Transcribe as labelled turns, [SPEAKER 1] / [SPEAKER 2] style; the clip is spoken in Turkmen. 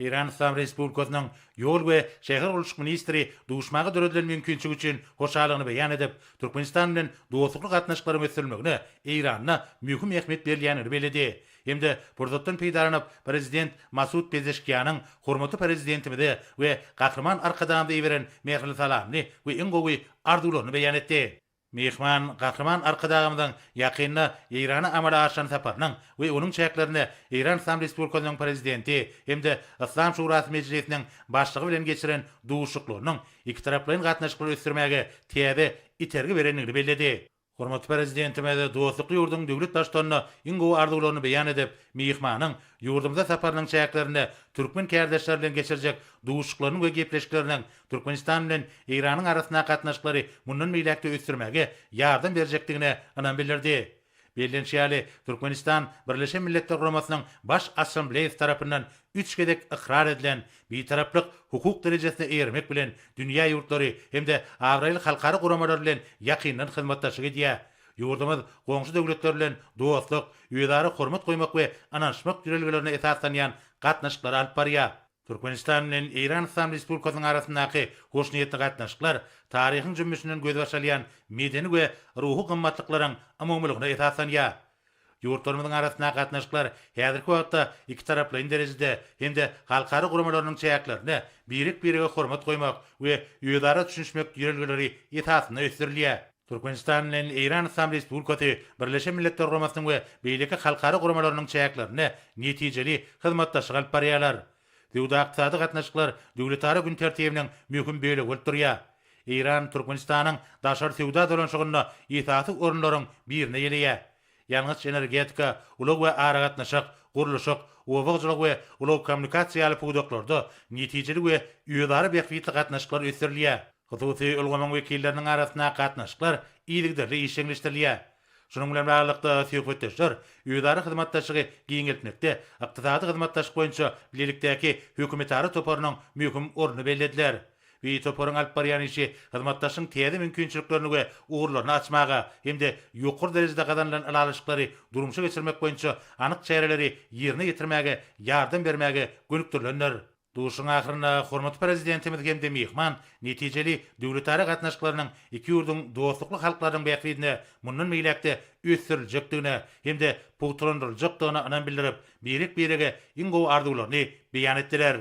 [SPEAKER 1] Eýran Yslam Respublikasynyň Ýol we şähergurluşyk ministri duşmaga döredilen mümkinçilik üçin hoşallygyny beýan edip, Türkmenistan bilen dostlukly gatnaşyklaryň ösdürilmegine Eýranda möhüm ähmiýet berilýändigini belledi hem-de pursatdan peýdalanyp, Prezident Masud Pezeşkianyň hormatly Prezidentimize we Gahryman Arkadagymyza iberen mähirli salamyny we iň gowy arzuwlaryny beýan etdi. Myhman Gahryman Arkadagymyzyň ýakynda Eýrana amala aşyran saparynyň we onuň çäklerinde Eýran Yslam Respublikasynyň Prezidenti hem-de Yslam Şurasy Mejlisiniň Başlygy bilen geçiren duşuşyklarynyň ikitaraplaýyn gatnaşyklary ösdürmäge täze itergi berendigini belledi. Hormatly Prezidentimiz dostlukly ýurduň döwlet Baştutanyna iň gowy arzuwlaryny beýan edip, myhmanyň ýurdumyza saparynyň çäklerinde türkmen kärdeşleri bilen geçirjek duşuşyklarynyň we gepleşikleriniň Türkmenistan bilen Eýranyň arasyndaky gatnaşyklary mundan beýläk-de ösdürmäge ýardam berjekdigine ynam bildirdi. Bellenişi ýaly, Türkmenistan Birleşen Milletler Guramasynyň Baş Assambleýasy tarapyndan üç gezek ykrar edilen Bitaraplyk hukuk derejesine eýermek bilen, dünýä ýurtlary hem-de abraýly halkara guramalar bilen ýakyndan hyzmatdaşlyk edýär. Ýurdumyz goňşy döwletler bilen dostluk, özara hormat goýmak we ynanyşmak ýörelgelerine esaslanýan gatnaşyklary alyp barýar. Türkmenistan bilen Eýran Yslam Respublikasynyň arasyndaky hoşniýetli gatnaşyklar taryhyň jümmüşinden gözbaş alýan medeni we ruhy gymmatlyklaryň umumylygyna esaslanýar. Ýurtlarymyzyň arasyndaky gatnaşyklar häzirki wagtda ikitaraplaýyn derejede hem-de halkara guramalarynyň çäklerinde birek-birege hormat goýmak we özara düşünişmek ýörelgeleri esasynda ösdürilýär. Türkmenistan bilen Eýran Yslam Respublikasy Birleşen Milletler Guramasynyň we beýleki halkara guramalarynyň çäklerinde netijeli hyzmatdaşlyk alyp barýarlar. Söwda-ykdysady gatnaşyklar döwletara gün tertibiniň möhüm bölegi bolup durýar. Eýran Türkmenistanyň daşary söwda dolanyşygynda esasy orunlaryň birini eýeleýär. Ýangyç-energetika, ulag we aragatnaşyk, gurluşyk, oba hojalygy we ulag-kommunikasiýa ýaly pudaklarda netijeli we özara bähbitli gatnaşyklar ösdürilýär. Hususy ulgamyň wekilleriniň arasyndaky gatnaşyklar yzygiderli işjeňleşdirilýär. Şunuň bilen baglylykda, söhbetdeşler özara hyzmatdaşlygy giňeltmekde Ykdysady hyzmatdaşlyk boýunça bilelikdäki hökümetara toparynyň möhüm ornuny bellediler. Bu toparyň alyp barýan işi hyzmatdaşlygyň täze mümkinçiliklerini we ugurlaryny açmaga hem-de ýokary derejede gazanylan ylalaşyklary durmuşa geçirmek boýunça anyk çäreleri ýerine ýetirmäge ýardam bermäge gönükdirilendir. Duşuşygyň ahyrynda hormatly Prezidentimiz hem-de myhman netijeli döwletara gatnaşyklarynyň iki ýurduň dostlukly halklarynyň bähbidine mundan beýläk-de ösdüriljekdigine hem-de pugtalandyryljakdygyna ynam bildirip, birek-birege iň gowy arzuwlaryny beýan etdiler.